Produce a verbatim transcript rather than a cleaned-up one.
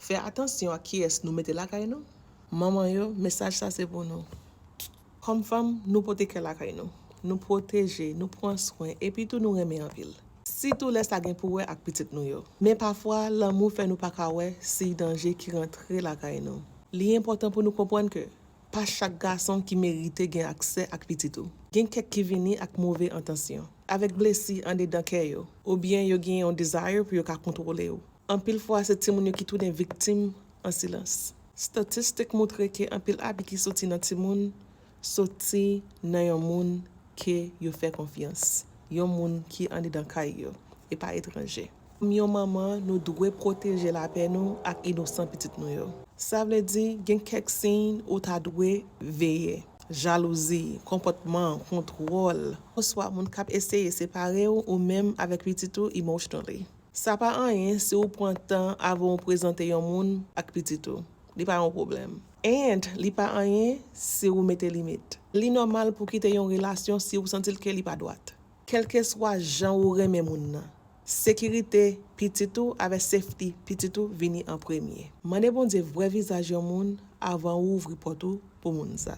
Fè atansyon ak kiyès nou mete lakay nou. Manman yo, mesaj sa se pou nou. Kòm fanm, nou pote kè lakay nou. Nou pwoteje, nou pran swen, epi tou nou renmen anpil. Sitou lè sa gen pou wè ak pitit nou yo. Men pafwa, lanmou fè nou pa ka wè siy danje ki rantre lakay nou. Li enpòtan pou nou konprann ke pa chak gason ki merite gen aksè ak pitit ou. Gen kèk ki vini ak move entansyon, avèk blesi andedan kè yo, oubyen yo gen yon desire pou yo ka kontwole w. Anpil fwa, se timoun yo ki tounen viktim an silans. Statistik montre ke anpil abi ki soti nan timoun soti nan yon moun ke yo fè konfyans, yon moun ki andedan kay yo, e pa etranje. Kòm yon manman, nou dwe pwoteje lapè nou ak inosan pitit nou yo. Sa vle di, gen kèk siy ou ta dwe veye. Jalouzi, konpòtman, kontwòl, oswa moun k ap eseye separe w ou menm avèk pitit ou emotionally. Sa pa anyen si w pran tan avan w prezante yon moun ak pitit ou. Li pa yon pwoblèm. And li pa anyen si w mete limit. Li nòmal pou kite yon relasyon si w santi l ke li pa dwat. Kèlkeswa jan ou renmen moun nan, sekirite pitit ou avèk safety pitit ou vini an premye. Mande Bondye vrè vizaj yon moun avan ou ouvri pòt ou pou moun sa.